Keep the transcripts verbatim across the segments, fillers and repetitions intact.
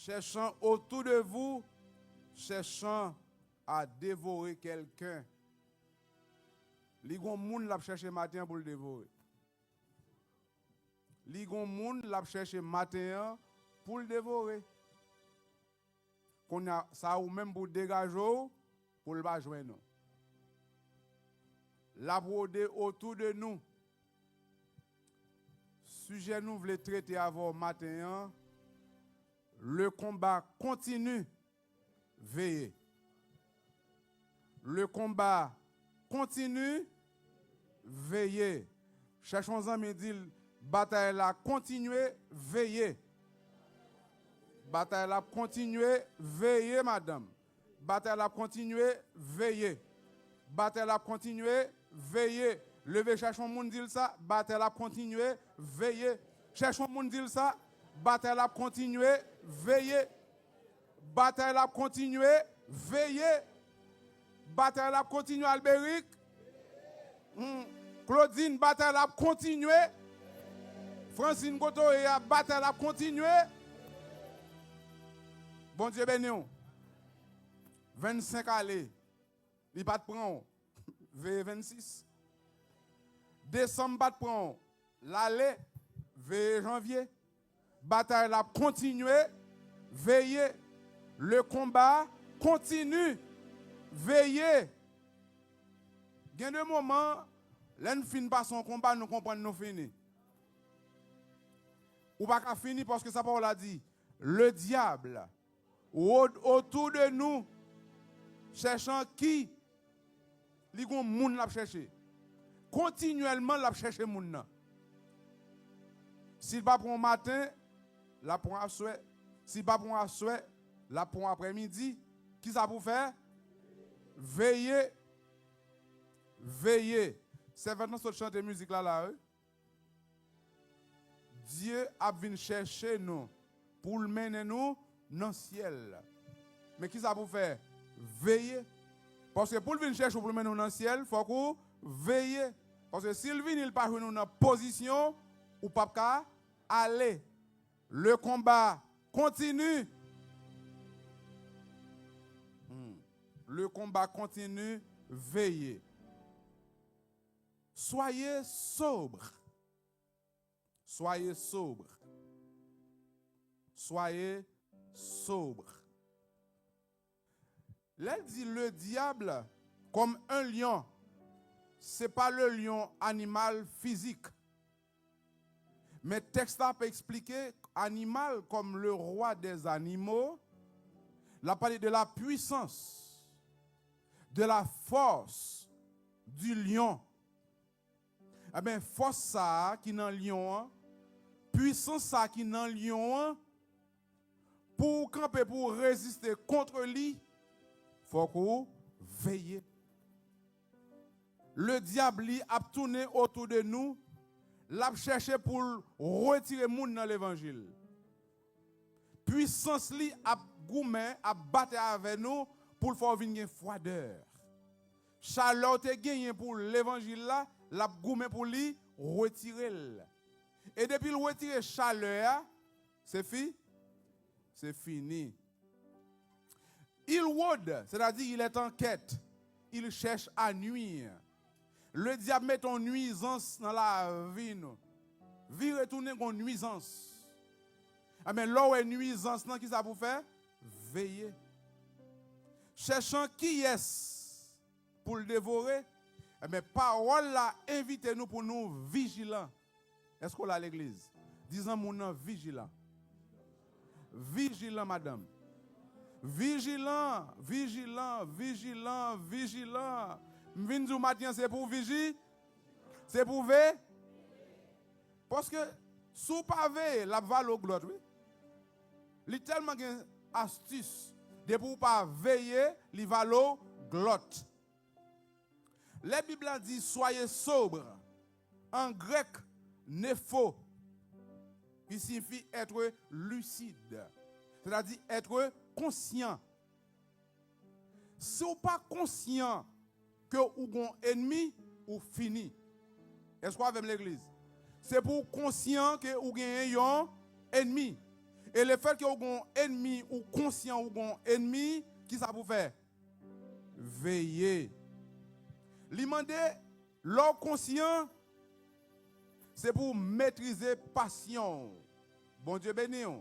Cherchant autour de vous, cherchant à dévorer quelqu'un. Li gon moun l ap chèche maten an pou l devore. Li gon moun l ap chèche maten an pou l devore. Kounye a, sa ou menm pou degaje w, pou l pa jwenn ou. L ap wode otou de nou. Sijè nou vle trete avè w maten an, le combat continue, veillez. Le combat continue, veillez. Chèche yon zanmi, di l, batay la kontinye, veillez. Batay la ap kontinye, veillez, madanm. Batay la ap kontinye, veillez. Batay la ap kontinye, veillez. Leve chèche yon moun, di l sa, batay la ap kontinye, veillez. Chèche yon moun, di l sa, batay la ap kontinye, veillez. Batay la ap kontinye, veillez. Batay la ap kontinye, Alberic. Hmm. Claudine, batay la ap kontinye. Francine, kote w ye a, batay la ap kontinye. Bondye beni w. Vennsenk ale, li pa t pran w. Veye vennsis. Desanm pa t pran w. L ale, veye janvye. Batay la ap kontinye, veillez. Le combat continue, veillez. Gen de moman, lè n fin pase yon konba, nou konprann nou fini. Ou pa ka fini paske sa pawòl la di, le diable rôde autour de nous, cherchant qui li gon moun l ap chèche. Kontinyèlman, l ap chèche moun nan. Si l pa pran w maten, l ap pran w aswè. Si l pa pran w aswè, l ap pran w aprèmidi. Kisa pou w fè? Veye. Veye. Sèvant lan sot chante mizik la la, wi. Dye ap vin chèche nou pou l mennen nou nan syèl. Men kisa pou w fè? Veye. Paske pou l vin chèche w pou l mennen w nan syèl, fòk ou veye. Paske si l vini, l pa jwenn ou nan pozisyon, ou p ap ka ale. Le combat continue. Hmm. Le combat continue, veillez. Soyez sobre. Soyez sobre. Soyez sobre. Lè l di le diable comme un lion, se pa le lion animal fizik. Men tèks la ap eksplike animal comme le roi des animaux. L ap pale de la puissance, de la force du lion. Ebyen, fòs sa a ki nan lyon an, pwisans sa a ki nan lyon an, pou w kanpe, pou w reziste kont li, fòk ou veye. Ledyab, li ap tounen otou de nou, l ap chèche pou l retire moun nan levanjil. Pwisans li ap goumen, ap batay avè nou pou l fè w vin gen fwadè. Chalè w te genyen pou levanjil la, l ap goumen pou li retire l. E depi l retire chalè a, se fi, se fini. Il rôde, c'est-à-dire il est en quête, il cherche à nuire. Ledyab mete yon nwizans nan lavi nou. Vire tounen gon nwizans. Ebyen, lè w wè nwizans nan, kisa pou fè? Veye. Chèchan kiyès pou l devore? Ebyen, pawòl la envite nou pou nou vijilan. Èske w la, legliz? Di zanmi w nan vijilan. Vijilan, madanm. Vijilan, vijilan, vijilan, vijilan. M vin di w maten an, se pou w viji-, se pou w ve-, paske si w pa veye, l ap vale w glòt, wi. Li tèlman gen astis, depi w pa veye, li vale w glòt. Lè Bib la di, soyez sobre, an grèk, nepho, ki siyifi être lucide, c'est-à-dire être conscient. Si w pa konsyan ke ou gon enmi, ou fini. Èske w avè m, legliz? Se pou w konsyan ke ou genyen yon enmi. E lefètke ou gen yon ènmi, ou konsyan ou gen yon ènmi, ki sa pou fè? Veye. Li mande, lè w konsyan, se pou w metrize pasyon w. Bondye beni w.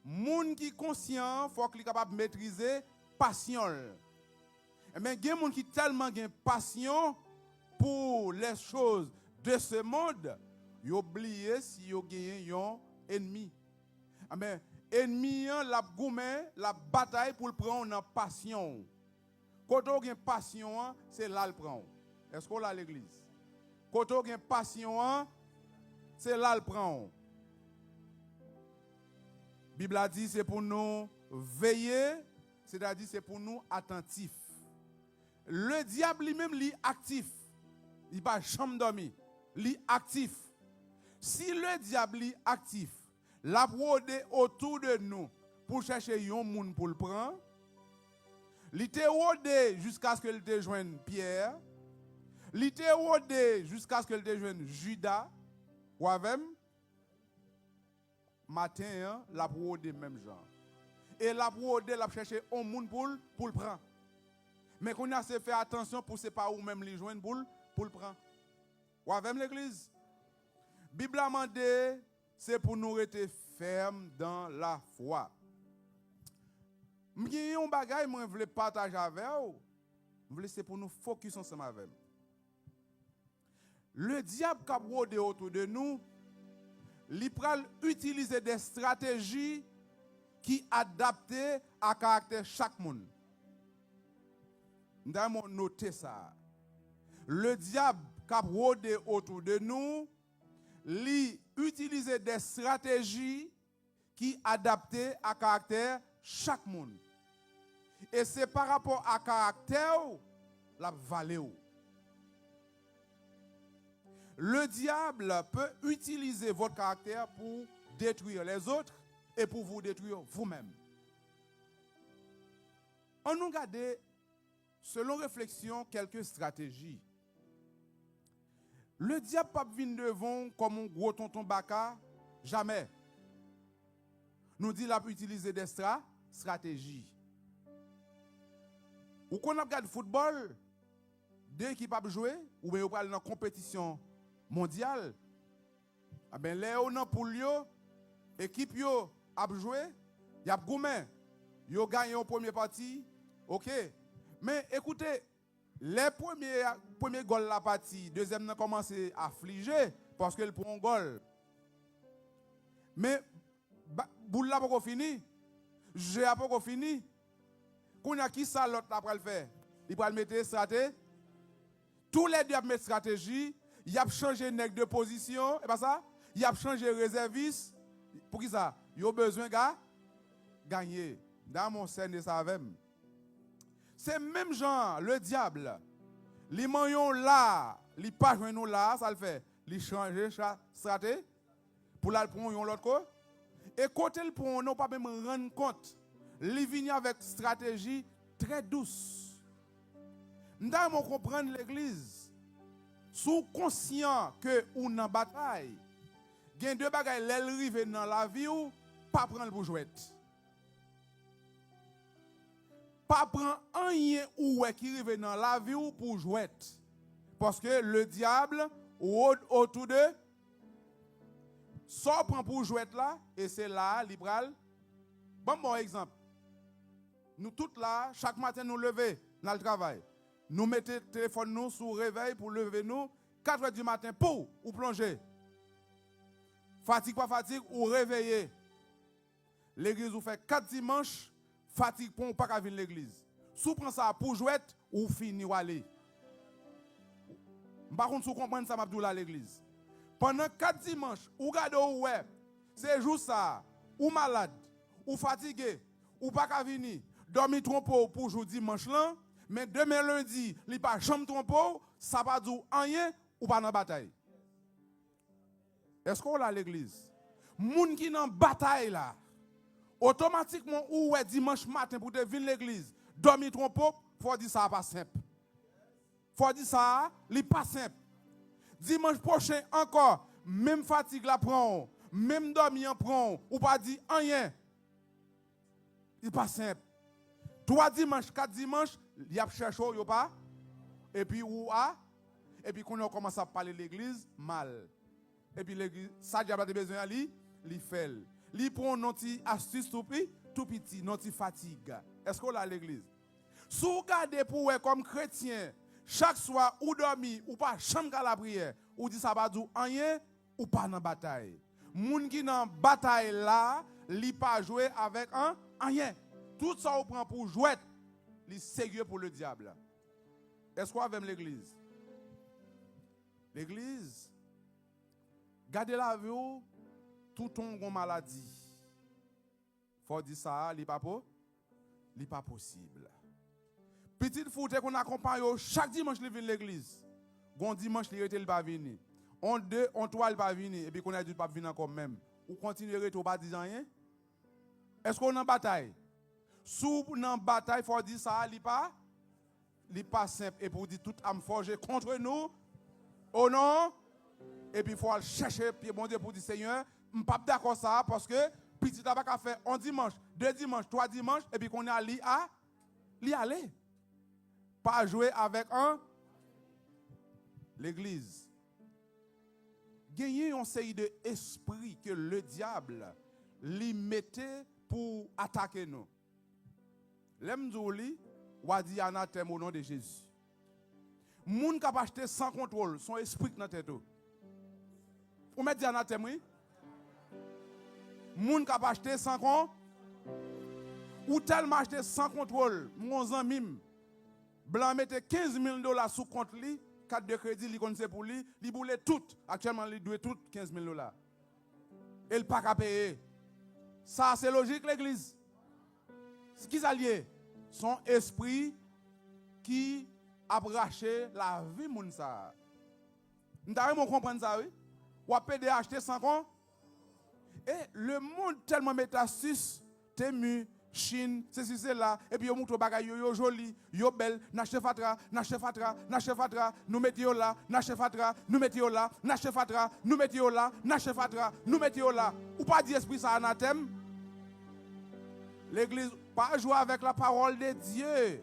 Moun ki konsyan an, fòk li kapab metrize pasyon l. Ebyen, gen moun ki tèlman gen pasyon pour les choses de ce monde, yo bliye si yo genyen yon ènmi. Ebyen, ènmi an, l ap goumen, l ap batay pou l pran w nan pasyon w. Kote w gen pasyon an, se la l pran w. Èske w la, legliz? Kote w gen pasyon an, se la l pran w. Bib la di se pou nou veye, sètadi se pou nou atantif. Ledyab li menm, li aktif. Li pa janm dòmi. Li aktif. Si ledyab li aktif, l ap wode otou de nou pou l chèche yon moun pou l pran. Li te wode jiskaske l te jwenn Pyè. Li te wode jiskaske l te jwenn Jida. Ou avè m? Maten an, l ap wode menm jan. E l ap wode, l ap chèche yon moun pou l, pou l pran. Men kounye a, se fè atansyon pou se pa ou menm li jwenn pou l, pou l pran. Ou avè m, legliz? Bib la mande, se pou nou rete fèm dan lafwa. M gen yon bagay mwen vle pataje avè w. M vle se pou nou fokis ansanm avè m. Ledyab k ap wode otou de nou, li pral itilize de estrateji ki adapte a karaktè chak moun. M ta renmen w note sa. Ledyab k ap wode otou de nou, li itilize de estrateji ki adapte a karaktè chak moun. E se pa rapò a karaktè w l ap vale w. Le diable peut utiliser votre caractère pour détruire les autres et pour vous détruire vous-même. Ann nou gade, selon refleksyon, kèlke estrateji. Ledyab p ap vin devan w kòm yon gwo tonton baka, jamè. Nou di l ap itilize de estra, estrateji. Ou konn ap gad foutbòl, de ekip ap jwe, oubyen yo pral nan konpetisyon mondyal. Enben, lè yo nan poul yo, ekip yo ap jwe, y ap goumen. Yo genyen yon premye pati, oke. Men, ekoute, lè premye, premye gòl la pati, dezyèm nan kòmanse aflije, paske l pran yon gòl. Men, ba, boul la poko fini, je a poko fini. Kounye a, ki sa lòt la pral fè? Li pral mete estrate-, toulède ap met estrateji, y ap chanje nèg de pozisyon, e pa sa? Y ap chanje rezèvis. Poukisa? Yo bezwen ga, ganye. Dam, on sène sa avè m. Se menm jan an, ledyab, li manyen w la, li pa jwenn ou la, sa l fè? Li chanje cha-, estrate-, pou l al pran w yon lòt ko-, e kote l pran w nan, ou pa menm rann kont. Li vini avèk estrateji trè dous. M ta renmen w konprann, legliz. Si w konsyan ke ou nan batay, gen de bagay, lè l rive nan lavi w, pa pran l pou jwèt. Pa pran anyen ou wè ki rive nan lavi w pou jwèt. Paske ledyab rôde autour de sa w pran pou jwèt la, e se la a li pral. Ban m ba w egzanp. Nou tout la, chak maten nou leve, n al travay. Nou mete telefòn nou sou revèy pou leve nou, katrè di maten, pou ou plonje. Fatig pa fatig, ou reveye. Legliz ou fè kat dimanch, fatig pran w, ou pa ka vin legliz. Si w pran sa pou jwèt, ou fini, w ale. M pa konn si w konprann sa m ap di w la, legliz. Pandan kat dimanch, ou gade, ou wè, se jou sa a, ou malad, ou fatige, ou pa ka vini, dòmi twonpe w pou jou dimanch lan, men demen lendi, li pa janm twonpe w, sa pa di w anyen, ou pa nan batay. Èske w la, legliz? Moun ki nan batay la, otomatikman ou wè dimanch maten pou te vin legliz, dòmi twonpe w, fò w di sa a pa senp. Fò w di sa a, li pa senp. Dimanch pwochen ankò, menm fatig la pran w, Menm dòmi an pran w, ou pa di anyen. Li pa senp. Twa dimanch, kat dimanch, y ap chèche w, yo pa. Epi ou a. Epi kounye a w kòmanse ap pale legliz mal. Epi legliz, sa dyab la te bezwen an, li, li fè l. Li pran yon ti astis tou pi, tou piti, yon ti fatig. Èske w la legliz? Si w gade pou w wè kòm kretyen, chak swa ou dòmi, ou pa janm ka lapriyè, ou di sa pa di w anyen, ou pa nan batay. Moun ki nan batay la, li pa jwe avèk an, anyen. Tout sa w pran pou jwèt, li serye pou ledyab. Èske w avè m, legliz? Legliz, gade lavi w, toutan w gon maladi. Fò w di sa a, li pa po, li pa posib. Pitit fi w te konn akonpaye w chak dimanch li vin legliz. Gon dimanch li rete li pa vini. On de, on twa li pa vini. Epi kounye a li di l p ap vin ankò menm. Ou kontinye rete, ou pa di anyen? Èske w nan batay? Si w nan batay, fò w di sa a, li pa, li pa senp. Epi w di tout ame forgé contre nous, o non. Epi fò w al chèche pye Bondye pou w di, Senyè, m p ap dakò sa a, paske pitit la pa ka fè on dimanch, de dimanch, twa dimanch, epi kounye a li a, li ale. Pa jwe avèk an legliz. Genyen yon seri de espri ke ledyab li mete pou atake nou. Lè m di w li, w a di anatèm o non de Jezi. Moun k ap achte san kontwòl, se yon espri k nan tèt ou. Ou mèt di anatèm, wi. Moun k ap achte san kon, ou tèlman achte san kontwòl, m gon zanmi m, blan mete kenz mil dola sou kont li, kat de kredi, li konn se pou li, li boule tout. Aktyèlman, li dwe tout kenz mil dola. E l pa ka peye. Sa se lojik legliz? Kisa l ye? Se yon espri ki ap rache lavi moun sa a. M ta renmen w konprann sa, wi. W ap pede achte san kon. E lemonn tèlman mete astis, Temu, Chine, sesi, sela, epi yo montre w bagay yo, yo joli, yo bèl, n achte fatra, n achte fatra, n achte fatra, nou mete yo la, n achte fatra, nou mete yo la, n achte fatra, nou mete yo la, n achte fatra, nou mete yo la. Ou pa di espri sa anatèm? Legliz, pa jwe avèk la parole de Dieu.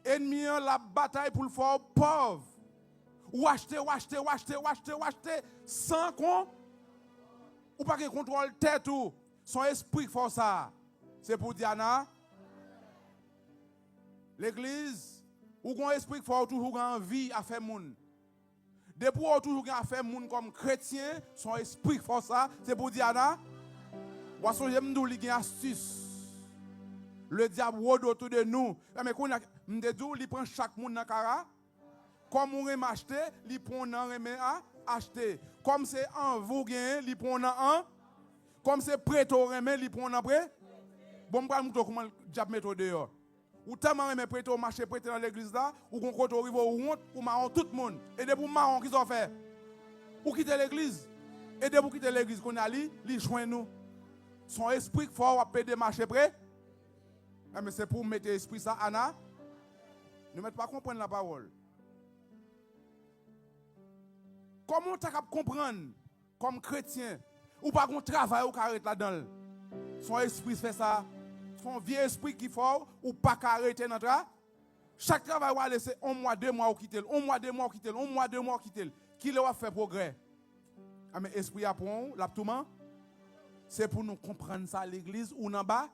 Ènmi an, l ap batay pou l fè w pòv. Ou achte, ou achte, ou achte, ou achte, ou achte, san kon, ou pa gen kontwòl tèt ou. Se yon espri k fè w sa. Se pou w di ana. Legliz, ou gon espri k fè w toujou gen anvi afè moun. Depi w toujou gen afè moun kòm kretyen, se yon espri k fè w sa, se pou w di ana. W a sonje m di w li gen astis. Ledyab wòde otou de nou. Men kounye a, m te di w li pran chak moun nan kara. Kòm ou renmen achte, li pran w nan renmen a, achte. Kòm se anvi w genyen, li pran w nan an. Kòm se prete w renmen, li pran w nan pre. Bon, m pral montre w kòman dyab mete w deyò. Ou tèlman renmen prete, w mache prete nan legliz la, ou gon kote w rive, w wont, ou mawon tout moun. E depi w mawon, kisa w fè? Ou kite legliz. E depi w kite legliz, kounye a li, li jwenn ou. Se yon espri k fè w ap pede mache pre. Enben, se pou w mete espri sa ana. Nou mèt pa konprann lapawòl. Kòman w ta kab konprann, kòm kretyen, ou pa gon travay ou ka ret ladan l? Se yon espri fè sa. Se yon vye espri ki fè w, ou pa ka rete nan tra. Chak travay w ale, se yon mwa, de mwa ou kite l, yon mwa, de mwa ou kite l, yon mwa, de mwa ou kite l. Kilè w ap fè pwogrè? Enben, espri a pran w, l ap touman. Se pou nou konprann sa, legliz, ou nan ba.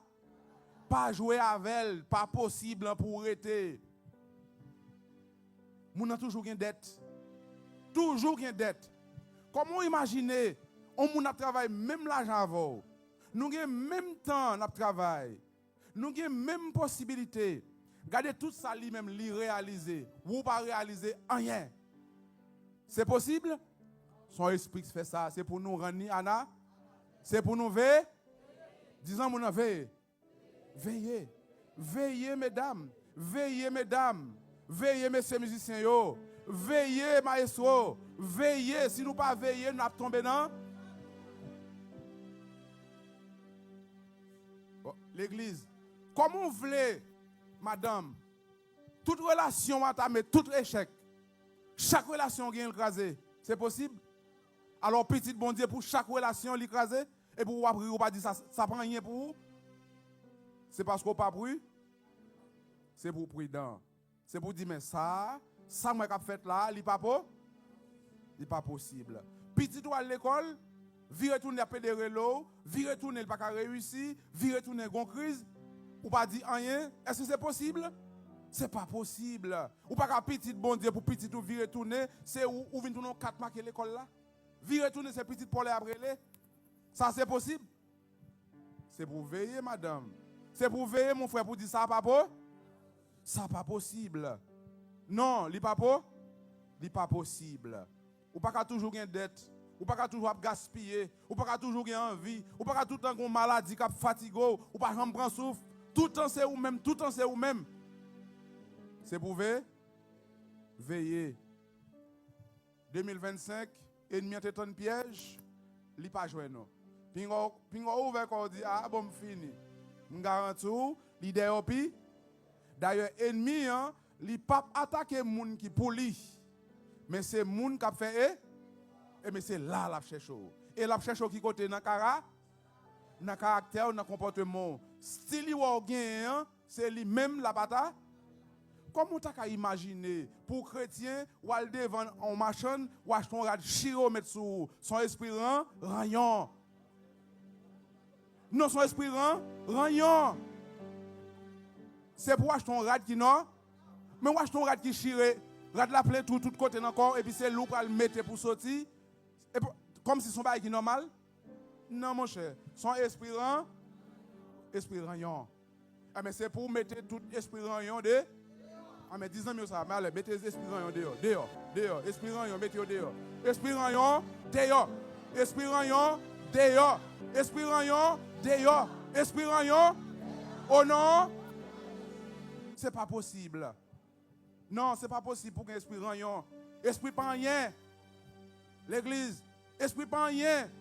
Pa jwe avè l, pa posib lan pou w rete. Moun nan toujou gen dèt. Toujou gen dèt. Kòman w imajine yon moun ap travay menm lajan avè w? Nou gen menm tan n ap travay. Nou gen menm posibilite. Gade tout sa li menm li reyalize. Ou pa reyalize anyen. Se posib? Se yon espri k fè sa. Se pou nou rann li ana. Se pou nou veye. Di zanmi w nan veye. Veye. Veye, medam. Veye, medam. Veye, mesye mizisyen yo. Veye, mayestwo. Veye. Si nou pa veye, n ap tonbe nan. Bon, legliz. Kòman w vle, madanm, tout relasyon w atame, tout echèk, chak relasyon w genyen l kraze? Se posib? Alò, pitit Bondye, pou chak relasyon li kraze, epi w ap ri, ou pa di sa, sa pa anyen pou ou. Se paske w pa pri, se pou w pridan. Se pou w di, men sa, sa m wè k ap fèt la, li pa po, li pa posib. Pitit ou al lekòl, vire tounen ap pede rele w, vire tounen li pa ka reyisi, vire tounen gon kriz, ou pa di anyen. Èske se posib? Se pa posib. Ou pa ka pitit Bondye pou pitit ou vire tounen, se ou, ou vin tounen yon kat make lekòl la. Vire tounen se pitit pòlè ap rele. Sa se posib? Se pou w veye, madanm. Se pou w veye, mon frè, pou w di sa pa po, sa pa posib. Non, li pa po, li pa posib. Ou pa ka toujou gen dèt. Ou pa ka toujou ap gaspiye. Ou pa ka toujou gen anvi. Ou pa ka tout tan gen yon maladi k ap fatige w. Ou pa janm pran souf. Tout tan se ou menm, tout tan se ou menm. Se pou ve, veye. De mil vennsenk, enmi an te tann pyèj, li pa jwenn ou. Pinga w, pinga w ouvè kò w di, a bon, m fini. M garanti w, li dèyè w pi. Dayè, enmi an, li p ap atake moun ki pou li. Men se moun k ap fè e, e men se la l ap chèche w. E l ap chèche w ki kote? Nan kara, nan karaktè w, nan konpòteman w. Stil li wè w genyen an, se li menm l ap ata. Kòman w ta ka imajine pou w kretyen, w al devan yon machann, w achte yon rad chire w met sou ou? Se yon espri ran, ranyon. Non, se yon espri ran, ranyon. Se pou w achte yon rad ki nò, men w achte yon rad ki chire, rad la plen twou tout kote nan kò w, epi se li w pral mete pou soti, epi, kòmsi se yon bagay ki nòmal? Non, monchè. Se yon espri ran, espri ranyon. Enben, se pou w mete tout espri ranyon de. Enben, di zanmi w sa, malè, mete espri ranyon deyò, deyò, deyò. Espri ranyon, mete yo deyò. Espri ranyon, deyò. Espri ranyon, deyò. Espri ranyon, deyò. Espri ranyon, o non. Se pa posib. Non, se pa posib pou gen espri ranyon. Espri pa anyen. Legliz, espri pa anyen.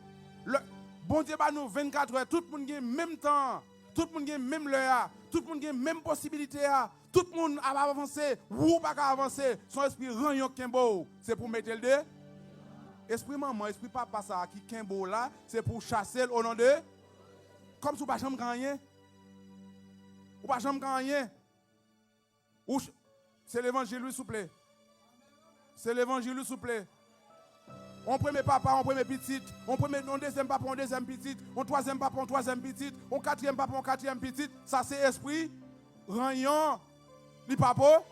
Lè, Bondye ba nou vennkatrè, tout moun gen menm tan an, tout moun gen menm lè a, tout moun gen menm posibilite a, tout moun ap avanse, ou pa ka avanse. Se yon espri ranyon k kenbe w. Se pou w mete l de. Espri manman, espri papa sa a ki kenbe w la, se pou w chase l o non de. Kòmsi w pa janm ka anyen. Ou pa janm ka anyen. Ou ch-, se levanjil, wi, souple. Se levanjil, wi, souple. On premye papa, on premye pitit, on premye, on dezyèm papa, on dezyèm pitit, on twazyèm papa, on twazyèm pitit, on katriyèm papa, on katriyèm pitit. Sa se espri ranyon. Li pa po-,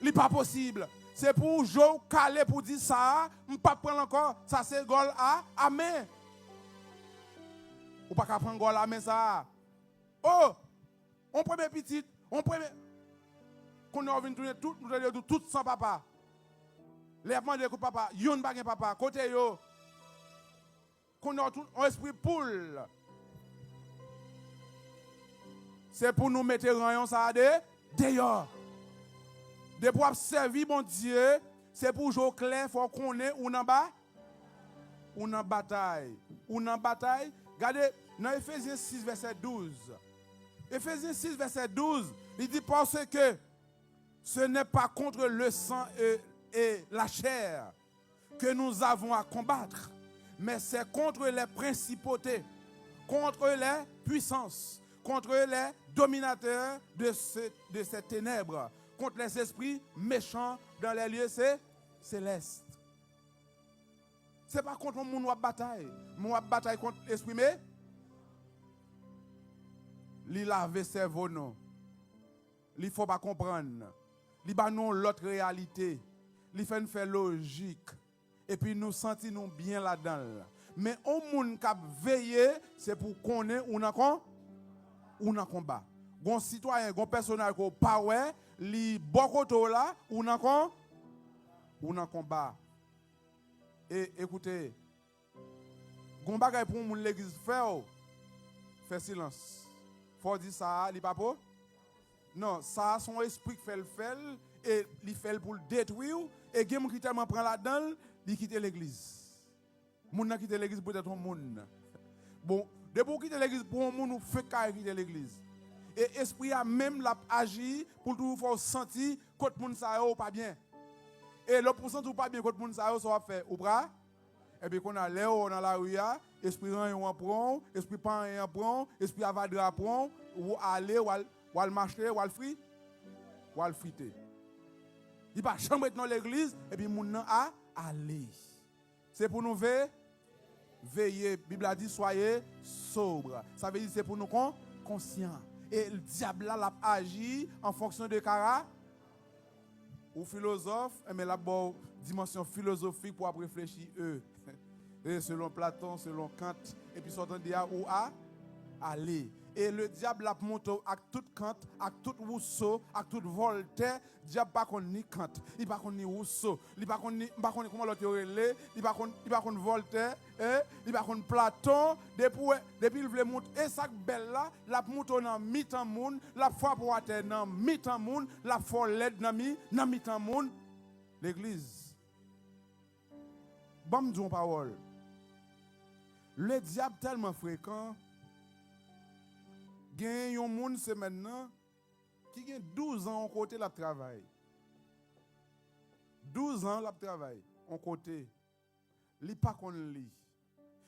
li pa posib. Se pou je w kale pou di sa a, m p ap pran l ankò. Sa se gòl a, amen. Ou pa ka pran gòl amen sa a. Oh! On premye pitit, on premye. Kounye a w vin tounen tout, nou tande yo di w tout san papa. Lè y ap mande kote papa, youn pa gen papa. Kote yo? Kounye a w tout, on espri poul. Se pou nou mete ranyon sa a de, deyò. Depi w ap sèvi Bondye, se pou je w klè, fò w konnen ou nan ba-, ou nan batay. Ou nan batay. Gade, nan Efezyen sis, vèsè douz. Efezyen sis, vèsè douz, li di, parce que ce n'est pas contre le sang et, et la chair que nous avons à combattre, mais c'est contre les principautés, contre les puissances, contre les dominateurs de ce, de ces ténèbres, contre les esprits méchants dans les lieux cé-, célestes. Se pa kont yon moun w ap batay, men w ap batay kont lespri me. Li lave sèvo nou. Li fè w pa konprann. Li ba nou yon lòt reyalite. Li fè n fè lojik. Epi nou santi nou byen ladan l. Men yon moun k ap veye, se pou konnen ou nan kon-, ou nan konba. Gon sitwayen, gon pèsonaj ke w pa wè, li bò kote w la, ou nan kon-, ou nan konba. E, ekoute, gon bagay pou yon moun legliz fè w, fè silans. Fò w di sa a, li pa po-, non, sa a se yon espri k fè l fè l, e li fè l pou l detwi w, e gen moun ki tèlman pran ladan l, li kite legliz. Moun nan kite legliz poutèt yon moun. Bon, depi w kite legliz pou yon moun, ou fenk ka kite legliz. E espri a menm l ap aji pou l toujou fè w santi kot moun sa yo ou pa byen. E lè w santi w pa byen kot moun sa yo, sa w ap fè? Ou pra-, Epi kounye a, lè w nan lari a, espri ranyon an pran w, espri pa anyen an pran w, espri avadra a pran w, ou ale, w al, w al mache, w al fri, w al frite. Li pa janm ret nan legliz, epi moun nan a, ale. Se pou nou ve, veye. Bib la di, soyez sobre. Sa vle di se pou nou kon, konsyan. E dyab la, l ap aji an fonksyon de kara. Ou filozòf, enben, l ap ba w dimansyon filozofik pou w ap reflechi, e. E selon Platon, selon Kant, epi sa w tande a, ou a, ale. E le dyab l ap monte w ak tout Kant, ak tout Rousseau, ak tout Voltaire, dyab pa konn ni Kant, li pa konn ni Rousseau, li pa konn ni, m pa konn kòman lòt yo rele, li pa konn, li pa konn Voltaire, e, li pa konn Platon, depi w wè, depi l vle monte, e sa k bèl la, l ap monte w nan mitan moun, l ap frape w atè nan mitan moun, l ap fè w lèd nan mi, nan mitan moun. Legliz, ban m di w yon pawòl. Le dyab tèlman frekan, gen yon moun semèn nan, ki gen douz an yon kote l ap travay. Douz an l ap travay yon kote. Li pa konn li.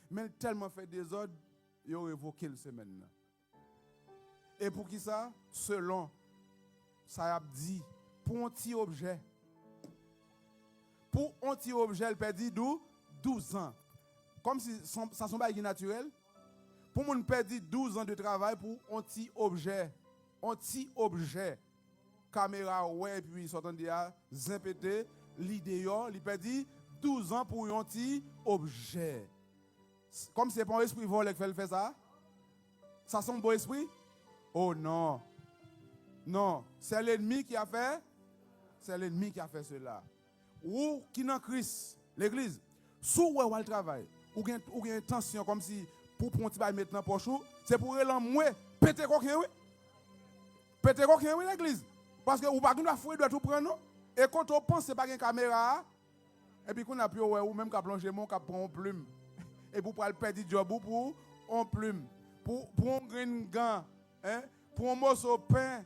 Men l tèlman fè dezòd, yo revoke l semèn nan. E poukisa? Selon sa y ap di, pou yon ti objè. Pou yon ti objè, l pèdi dou, douz an. Kòmsi son, sa se yon bagay ki natirèl. Pou moun pèdi douz an de travay pou yon ti objè. Yon ti objè. Kamera wè, epi sa w tande a, zen pete, li deyò, li pèdi douz an pou yon ti objè. Kòm se pa yon espri vòlè k fè l fè sa? Sa se yon bon espri? Oh non. Non. Se lènmi ki a fè, se lènmi ki a fè sela. Ou ki nan Kris, legliz, si w wè w al travay, ou gen, ou gen entansyon kòmsi pou pran yon ti bagay met nan pòch ou, se pou w rele anmwe, pete koken, wi. Pete koken, wi, legliz. Paske ou pa gen dwa foure dwèt ou pran, non. E kote w panse pa gen kamera a, epi kounye a pou yo wè ou menm k ap lonje men w, k ap pran yon plim. Epi w pral pèdi djòb ou pou yon plim. Pou, pou yon grenn gan, en, pou yon moso pen,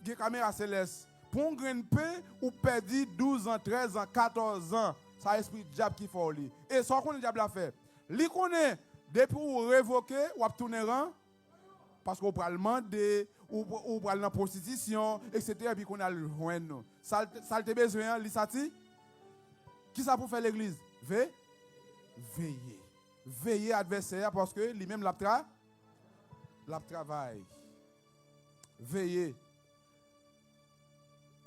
gen kamera selès. Pou yon grenn pen, ou pèdi douz an, trèz an, katòz an. Sa espri dyab ki fè w li. E sa w konnen dyab la fè? Li konnen, depi w revoke, w ap tounen ran, paske w pral mande, ou, ou pral nan pwostitisyon, etsetera, epi kounye a l jwenn ou. Sa l, sa l te bezwen an, li sati. Kisa pou fè legliz? Ve, veye. Veye advèsè a, paske li menm l ap tra, l ap travay. Veye.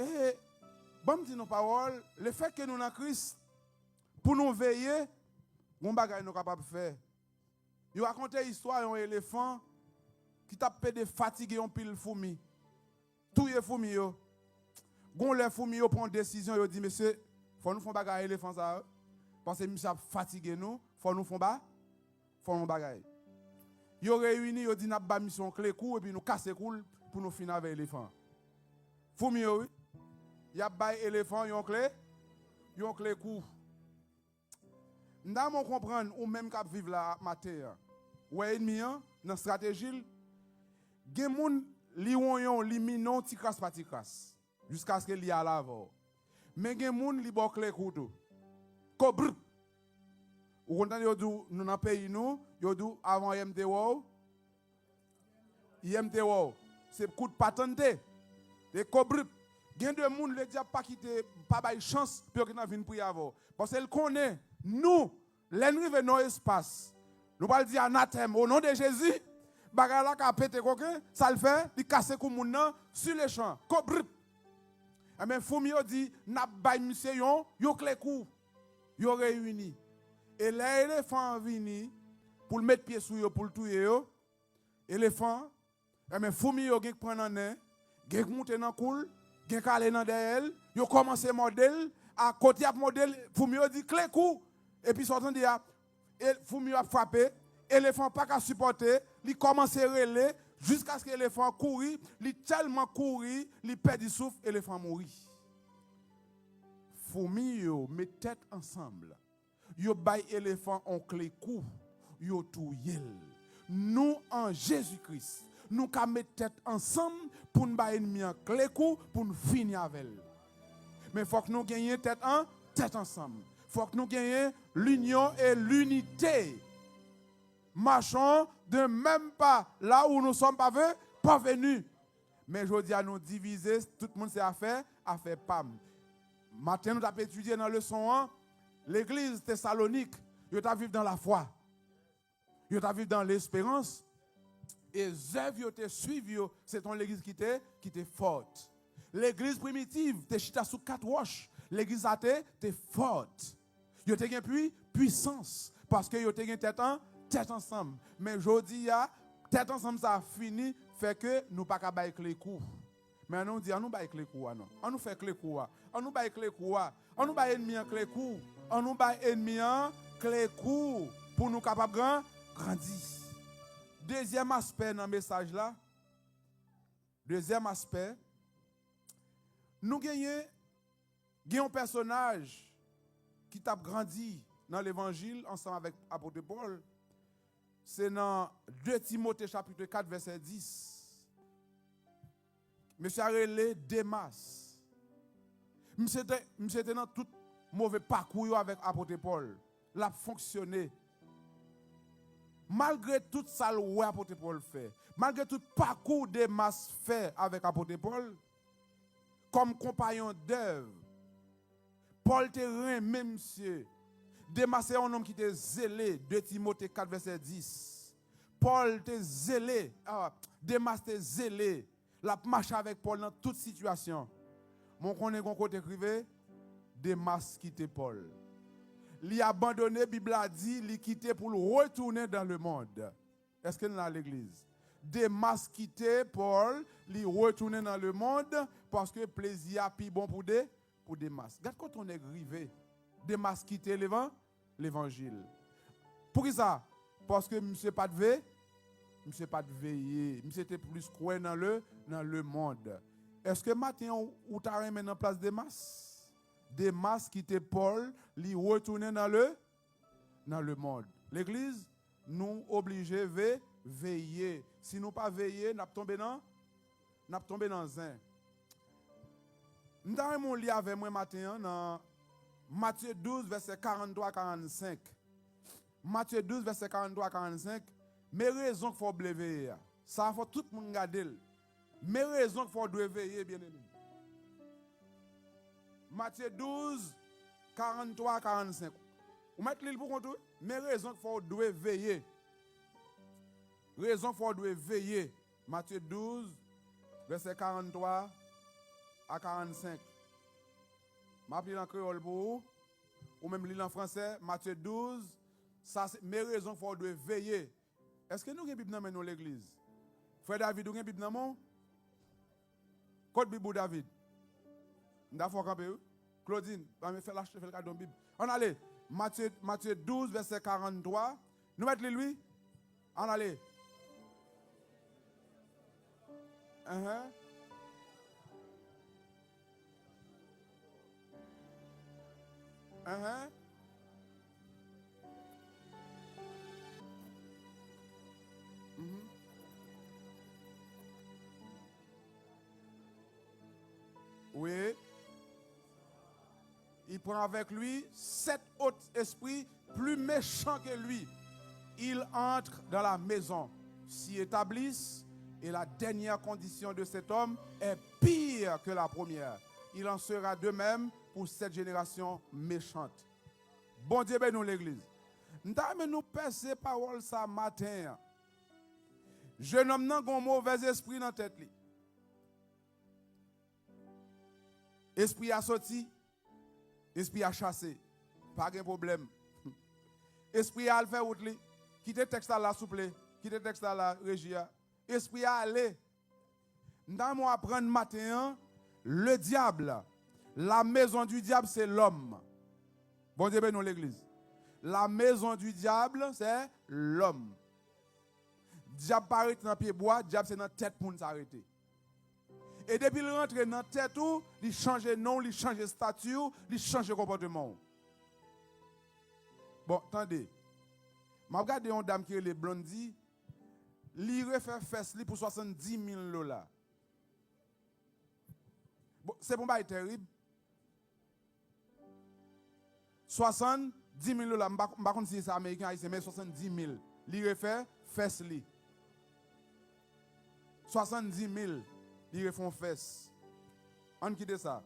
E, ban m di nou pawòl, lefètke nou nan Kris, pou nou veye, gon bagay nou kapab fè. Yo rakonte istwa yon elefan ki t ap pede fatige yon pil foumi. Touye foumi yo. Gon lè foumi yo pran desizyon, yo di, "Mesye, fò nou fè yon bagay a elefan sa a, paske misye ap fatige nou, fò nou fè yon ba, fè yon bagay." Yo reyini, yo di, "N ap ba misye yon kle kou epi nou kase kou l pou nou fini avè elefan." Foumi yo, wi. Y ap bay elefan yon kle, yon kle kou. M ta renmen w konprann, ou menm k ap viv la maten an, ou wè ènmi an nan estrateji l. Gen moun, li wonyon w, li minen w ti kras pa ti kras, jiskaske li ale avè w. Men gen moun, li ba w kle kou tou. Ko brp! Ou konn tande yo di w, nou nan peyi nou, yo di w, avan yè m te wè w, yè m te wè w. Se kout patante. E ko brp! Gen de moun, le dyab pa kite, pa bay chans pou yo gentan vin priye avè w. Paske l konnen, nou, lè n rive nan yon espas, nou pral di anatèm, o non de Jezi, bagay la ka pete koken, sa l fè, li kase kou moun nan, si le chan, ko brp! Enben, foumi yo di, "N ap bay misye yon, yon kle kou." Yo reyini. E lè elefan an vini, pou l met pye sou yo, pou l touye yo, elefan, enben, foumi yo gen k pran nan nen, gen k moute nan kou l, gen k ale nan dèyè l, yo kòmanse mòde l, a kote y ap mòde l, foumi yo di, "Kle kou!" Epi sa w tande a, e foumi yo ap frape, elefan pa ka sipòte, li kòmanse rele, jiskaske elefan an kouri, li tèlman kouri, li pèdi souf, elefan an mouri. Foumi yo met tèt ansanm, yo bay elefan on kle kou, yo touye l. Nou, an Jezi Kris, nou ka met tèt ansanm pou n bay ènmi an kle kou, pou n fini avè l. Men fòk nou genyen tèt an, tèt ansanm. Fòk nou genyen l'union et l'unité. Marchons d'un même pas, là où nous sommes parve- parvenus. Men jodi a nou divize, tout moun se afè, afè pa m. Maten nou t ap etidye nan leson an, legliz Tesalonik, yo t ap viv nan lafwa. Yo t ap viv nan lesperans. E zèv yo te swiv yo, se te yon legliz ki te, ki te fòt. Legliz primitiv te chita sou kat wòch. Legliz sa te, te fòt. Yo te gen pwi, pwisans, paske yo te gen tèt an, tèt ansanm. Men jodi a, tèt ansanm sa fini, fè ke nou pa ka bay kle kou. Men ann nou di, ann nou bay kle kou a non. Ann nou fè kle kou a. Ann nou bay kle kou a. Ann nou bay ènmi an kle kou. Ann nou bay ènmi an kle kou pou nou kapab gran, grandi. Dezyèm aspè nan mesaj la, dezyèm aspè, nou genyen, gen yon pèsonaj ki t ap grandi nan levanjil ansanm avèk apot Pòl. Se nan de Timote chapit kat vèsè dis. Mesye a rele Demas. Misye te, misye te nan tout move pakou yo avèk apot Pòl. L ap fonksyone. Malgre tout sa l wè apot Pòl fè, malgre tout pakou Demas fè avèk apot Pòl, kòm konpayon dèv, Pòl te renmen misye. Demas se yon nonm ki te zele, de Timote kat vèsè dis. Pòl te zele, ah, Demas te zele. L ap mache avèk Pòl nan tout sitiyasyon. Men w konnen gen yon kote k rive, Demas kite Pòl. Li abandone, Bib la di, li kite pou l retounen dans le monde. Èske n la, legliz? Demas kite Pòl, li retounen dans le monde, paske plezi a pi bon pou de, pou Demas. Gad kote yon nèg rive. Demas kite levan, levanjil. Poukisa? Paske misye pa t ve, misye pa t veye. Misye te plis kwè nan le, nan lemonn. Èske maten an ou, ou ta renmen nan plas Demas? Demas kite Pòl, li retounen nan le, nan lemonn. Legliz, nou oblije ve, veye. Si nou pa veye, n ap tonbe nan, n ap tonbe nan zen. M ta renmen w li avè mwen maten an nan Matye douz, vèsè karannntwa a karannsenk. Matye douz, vèsè karannntwa a karannsenk. Men rezon k fè w vle veye a. Sa a fò tout moun gade l. Men rezon k fè w dwe veye, byeneme m. Matye douz, karannntwa a karannsenk. Ou mèt li l pou kont ou, wi. Men rezon k fè w dwe veye. Rezon k fè w dwe veye. Matye douz, vèsè karannntwa a karannsenk. M ap li l an kreyòl pou ou. Ou menm li l an fransè. Matye douz, sa se, men rezon k fè w dwe veye. Èske nou gen Bib nan men nou, legliz? Frè David, ou gen Bib nan men w? Kot Bib ou, David? M ta fè w kanpe, wi. Claudine, ba men fè l achte, fè l kado yon Bib. Ann ale. Matye, Matye douz, vèsè karannntwa. Nou mèt li l, wi. Ann ale. Enhen. Enhen. Mhm. Wi. Il prend avec lui sept autres esprits plus méchants que lui. Il entre dans la maison, s'y établissent, et la dernière condition de cet homme est pire que la première. Il en sera de même pour cette génération méchante. Bondye beni w, legliz. M ta renmen nou pèse pawòl sa maten an. Jennonm nan gen yon movèzespri nan tèt li. Espri a soti, espri a chase. Pa gen pwoblèm. Espri a al fè wout li. Kite tèks la la, souple. Kite tèks la la, reji a. Espri a ale. M ta renmen w aprann maten an, le diable, la maison du diable, c'est l'homme. Bondye beni w, legliz. La maison du diable, c'est l'homme. Dyab pa rete nan pye bwa, dyab se nan tèt moun sa rete. E depi l rantre nan tèt ou, li chanje non w, li chanje estati w, li chanje konpòteman w. Bon, tande. M ap gade yon dam ki rele Blondie, li refè fès li pou swasanndis mil dola. Bon, se pa yon bagay terib. Swasanndimil dola, m pa, m pa konn si se ameriken, ayisyen, men swasanndimil. Li refè fès li. Swasanndimil, li refè yon fès. Ann kite sa.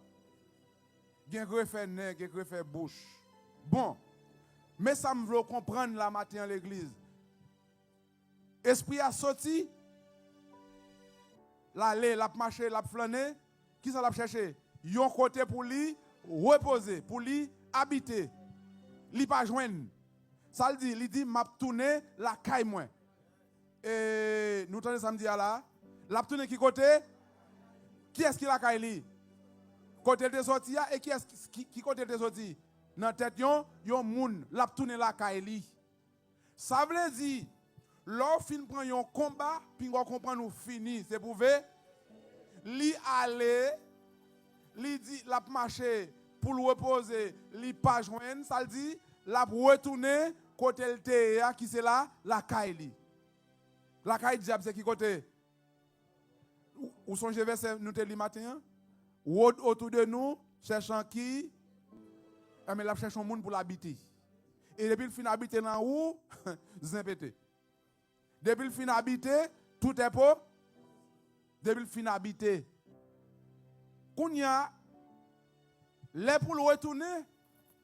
Gen k refè nen, gen k refè bouch. Bon, men sa m vle w konprann la maten an legliz. Espri a soti, l ale, l ap mache, l ap flannen. Kisa l ap chèche? Yon kote pou li repoze, pou li abite. Li pa jwenn. Sa l di? Li di, "M ap tounen lakay mwen." E nou tande sa m di a la? L ap tounen ki kote? Kiyès ki lakay li? Kote l te soti a, e kiyès ki, ki, ki kote l te soti? Nan tèt yon, yon moun, l ap tounen lakay li. Sa vle di, lè w fin pran yon konba, pinga w konprann ou fini, se pwouve. Li ale, li di l ap mache pou l repoze, li pa jwenn, sa l di, l ap retounen kote l te ye a, ki se la, lakay li. Lakay dyab se ki kote? Ou, ou sonje vèsè nou te li maten an? Rôde autour de nous, cherchant qui. Enben, l ap chèche yon moun pou l abite. E depi l fin abite nan ou, zen pete. Depi l fin abite, tout est po. Depi l fin abite. Kounye a, lè pou l retounen,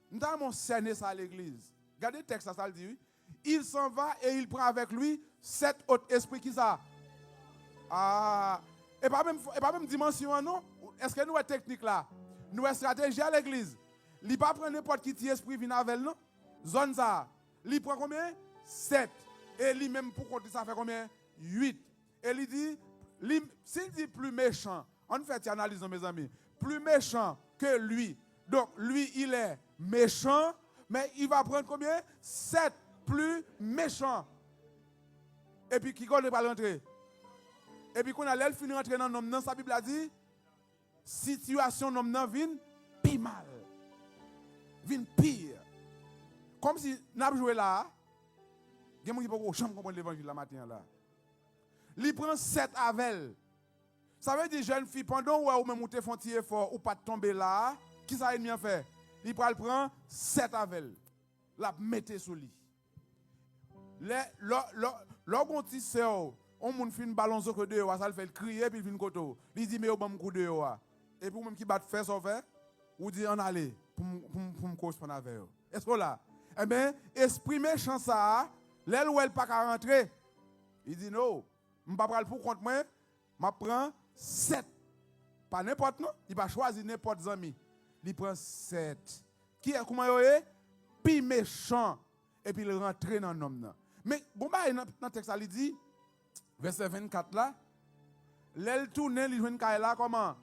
m ta renmen w sène sa legliz. Gade tèks la, sa l di, wi. Il s'en va et il prend avec lui sept autres esprits. Kisa? Ah, e pa menm, e pa menm dimansyon an, non. Èske nou wè teknik la? Nou wè estrateji a legliz? Li pa pran nenpòt ki ti espri vin avè l, non. Zòn sa a. Li pran konbyen? Sèt. E li menm pou kont li, sa fè konbyen? Uit. E li di, li, si l di plus méchant, ann fè ti analiz non, mezanmi. Plus méchant que lui. Donc, lui, il est méchant, mais il va prendre combien? Sept plus méchants. Epi ki kote l pral rantre? Epi kounye a, lè l fin rantre nan nonm nan, sa Bib la di, sitiyasyon nonm nan vin pi mal. Vin pi. Kòmsi n ap jwe la a, gen moun ki poko janm konprann levanjil la maten an la. Li pran sèt avè l. Sa vle di, jèn fi, pandan w wè ou menm ou te fè yon ti efò, ou pa t tonbe la a, kisa ènmi an fè? Li pral pran sèt avè l. L ap mete sou li. Lè, lè, lè, lè w gon ti sè w, yon moun fin ba l yon zoke deyò a, sa l fè? L kriye, epi l vin kote w. Li di, "Men yo ban m kou deyò a." Epi ou menm ki bat fè, sa w fè? Ou di, "Ann ale, pou m, pou m, pou m koresponn avè yo." Èske w la? Enben, espri mechan sa a, lè l wè l pa ka rantre, li di, "No, m pa pral pou kont mwen, m ap pran sèt." Pa nenpòt, non. Li pa chwazi nenpòt zanmi. Li pran sèt. Kiyès, kouman yo ye? Pi mechan. Epi l rantre nan nonm nan. Men, gon bagay nan, nan tèks la, li di, vèsè vennkat la, lè l tounen, li jwenn kay la, kòman?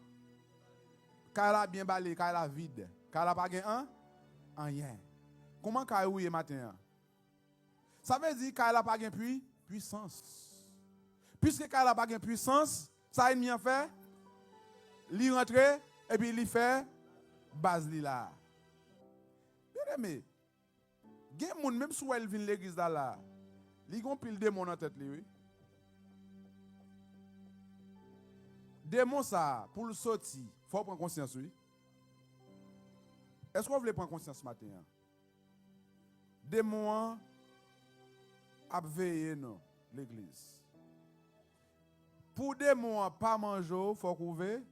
Kay la byen bale, kay la vid. Kay la pa gen an, anyen. Kouman kay ou ye maten an? Sa vle di kay la pa gen pwi, pwisans. Piske kay la pa gen pwisans, sa ènmi an fè? Li rantre, epi li fè baz li la. Byeneme, gen moun, menm si w wè l vin legliz la, la, li gon pil demon nan tèt li, wi. Demon sa a, pou l soti, fò w pran konsyans, wi. Èske w vle pran konsyans maten an? Demon an ap veye nou, legliz. Pou demon an pa manje w, fòk ou ve-,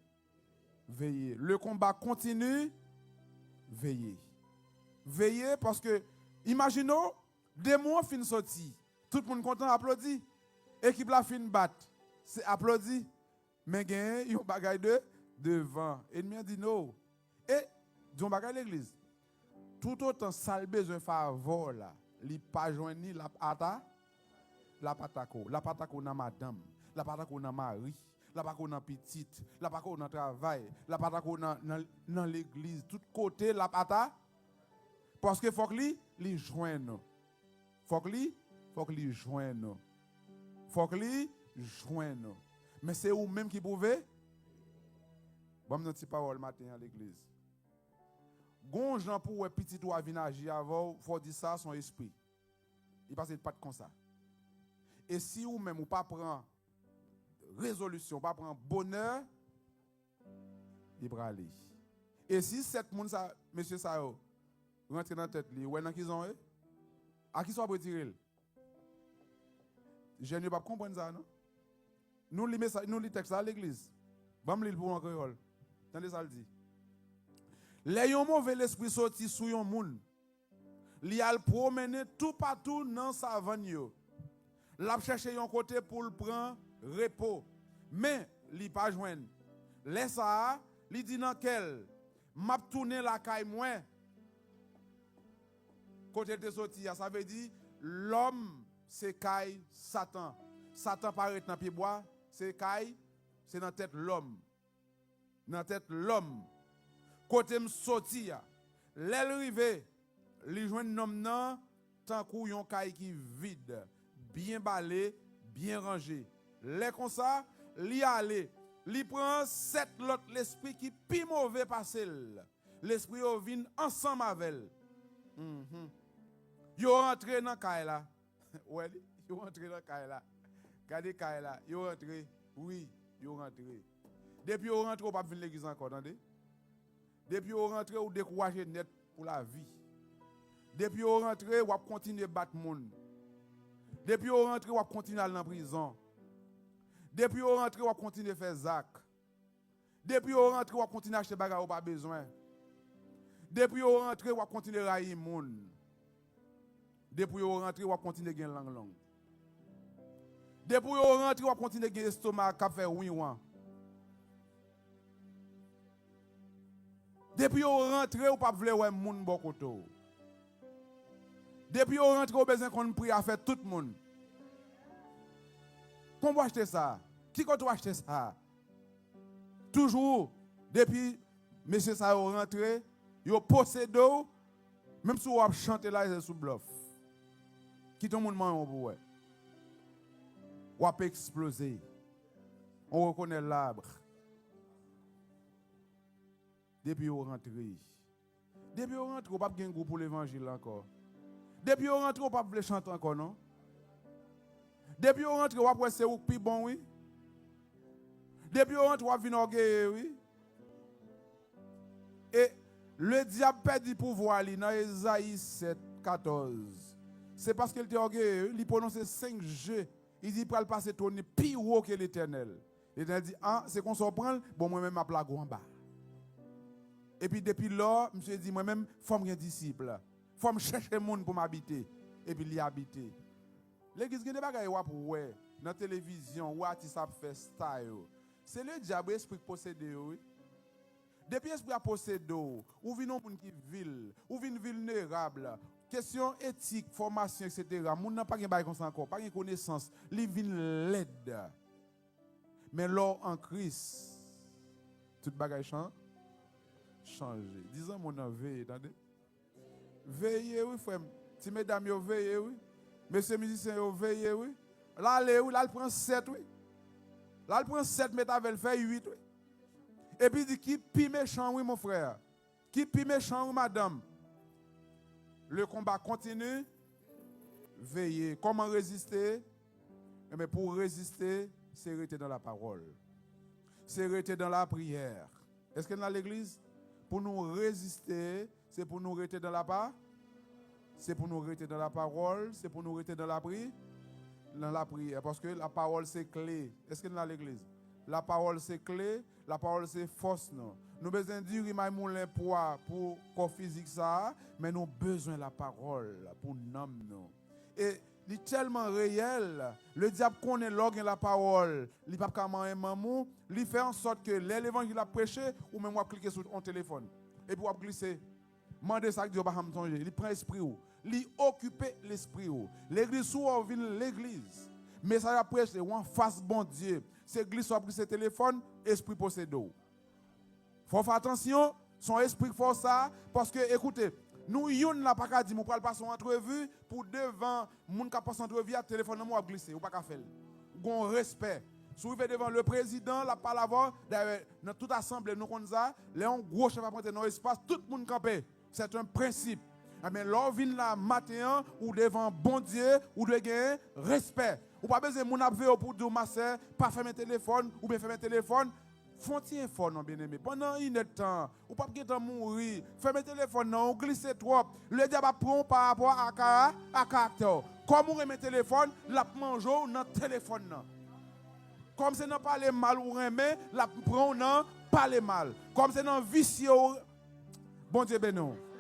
veye. Le combat continue, veye. Veye, paske, imajine w, demon an fin soti. Tout moun kontan, aplodi. Ekip la fin bat. Se aplodi. Men genyen yon bagay de devan. Ènmi an di, "No." E, di yon bagay legliz. Toutotan sa l bezwen favè w la, li pa jwenn li, l ap ata-, l ap atake w. L ap atake w nan madanm. L ap atake w nan mari. L ap atake w nan pitit. L ap atake w nan travay. L ap atake w nan, nan, nan legliz. Tout kote, l ap ata-, paske fòk li, li jwenn ou. Fòk li, fòk li jwenn ou. Fòk li jwenn ou. Men se ou menm ki pwouve. Ban m yon ti pawòl maten an, legliz. Gon jan pou w wè pitit ou a vin aji avè w, fò w di sa, se yon espri. Li pase li pa t konsa. E si ou menm ou pa pran rezolisyon, ou pa pran bonè, li prale. E si sèt moun sa, mesye sa yo, rantre nan tèt li. Ou wè nan ki zòn w ye? A kisa w ap retire l? Jèn yo p ap konprann sa, non. Nou li mesaj, nou li tèks la, legliz. Ban m li l pou w an kreyòl. Tande sa l di. Lè yon move lespri soti sou yon moun, li al pwomennen toupatou nan savann yo. L ap chèche yon kote pou l pran repo, men li pa jwenn. Lè sa a, li di nan kè l, "M ap tounen lakay mwen, kote l te soti a." Sa vle di, lòm se kay Satan. Satan pa ret nan pyebwa, se kay, se nan tèt lòm. Nan tèt lòm. Kote m soti a. Lè l rive, li jwenn nonm nan tankou yon kay ki vid, byen bale, byen ranje. Lè konsa, li ale, li pran sèt lòt lespri ki pi move pase l. Lespri yo vin ansanm avè l. Mhm. Yo rantre nan kay la. Ou wè li? Yo rantre nan kay la. Gade kay la. Yo rantre. Wi, yo rantre. Depi yo rantre, ou p ap vin legliz ankò, tande? Depi yo rantre, ou dekouraje nèt pou lavi. Depi yo rantre, w ap kontinye bat moun. Depi yo rantre, w ap kontinye al nan prizon. Depi yo rantre, w ap kontinye fè zak. Depi yo rantre, w ap kontinye achte bagay ou pa bezwen. Depi yo rantre, w ap kontinye rayi moun. Depi yo rantre, w ap kontinye gen lang long. Depi yo rantre, w ap kontinye gen estoma k ap fè winwan. Depi yo rantre, ou p ap vle wè moun bò kote w. Depi yo rantre, ou bezwen konn pri afè tout moun. Kòman w achte sa? Ki kote w achte sa? Toujou, depi mesye sa yo rantre, yo posede w, menm si w ap chante la, se sou blòf. Kite yon moun manyen w pou w wè. W ap eksploze. On reconnaît l'arbre. Depi yo rantre. Depi yo rantre, ou p ap gen gou pou levanjil ankò. Depi yo rantre, ou p ap vle chante ankò, non. Depi yo rantre, w ap wè se ou k pi bon, wi. Depi yo rantre, w ap vin ògeye, wi. E ledyab pèdi pouvwa li nan Ezayi sèt, katòz. Se paske l te ògeye, wi. Li pwononse senk je. Li di, "Pral pase twòn li pi wo ke Letènèl." Letènèl di, "A, se konsa w pran l? Bon, mwen menm, m ap lage w anba." Epi depi lò, misye di, "Mwen menm, fò m gen disip. Fò m chèche moun pou m abite." Epi li abite. Legliz, gen de bagay w ap wè nan televizyon, ou atis ap fè sta yo. Se ledyab, espri k posede yo, wi. Depi espri a posede w, ou vin yon moun ki vil, ou vin vilnerab. Kesyon etik, fòmasyon, etsetera. Moun nan pa gen bagay konsa ankò, pa gen konesans, li vin lèd. Men lè w an Kris, tout bagay chan-, chanje. Di zanmi w nan veye, tande. Veye, wi, frè m. Ti medam yo veye, wi. Mesye mizisyen yo veye, wi. L ale, wi, l al pran sèt, wi. L al pran sèt, met avè l, fè uit, wi. Epi di ki pi mechan, wi, mon frè. Ki pi mechan, wi, madanm. Le combat continue. Veye. Kòman reziste? Enben, pou w reziste, se rete nan lapawòl. Se rete nan lapriyè. Èske n la legliz? Pou nou reziste, se pou nou rete nan lapa-, se pou nou rete nan lapawòl, se pou nou rete nan lapri-, nan lapriyè. Paske lapawòl se kle. Èske n la legliz? Lapawòl se kle, lapawòl se fòs nou. Nou bezwen diri may moulen pwa pou kò fizik sa a, men nou bezwen lapawòl pou nanm nou. E li tèlman reyèl, ledyab konnen lè w gen lapawòl, li p ap ka manyen manm ou, li fè ansòt ke lè levanjil ap preche, ou menm w ap klike sou yon telefòn. Epi w ap glise. Mande sa k di w pa janm sonje. Li pran espri w. Li okipe lespri w. Legliz, si w wè w vin legliz, mesaj ap preche, w anfas Bondye, se glise w ap glise telefòn, espri posede w. Fò w fè atansyon, se yon espri k fè w sa, paske, ekoute, nou youn la pa ka di m ou pral pase yon antrevi pou devan moun k ap pase antrevi a, telefòn nan men w ap glise, ou pa ka fè l. Gon respè. Si w rive devan le prezidan, l ap pale avè w, dayè, nan tout asanble, nou konn sa, lè yon gwo chèf ap rantre nan yon espas, tout moun kanpe. C'est un principe. Enben, lè w vin la maten an, ou devan Bondye, ou dwe gen respè. Ou pa bezwen moun ap veye w pou di w, "Masè, pa fèmen telefòn," oubyen "Fèmen telefòn." Fè yon ti efò non, byeneme. Pandan inèdtan, ou p ap gentan mouri. Fèmen telefòn nan, ou glise twòp. Ledyab ap pran w pa rapò a ka-, a karaktè w. Kòm ou renmen telefòn, l ap manje w nan telefòn nan. Kòm se nan pale mal ou renmen, l ap pran w nan pale mal. Kòm se nan visye w, Bondye beni w.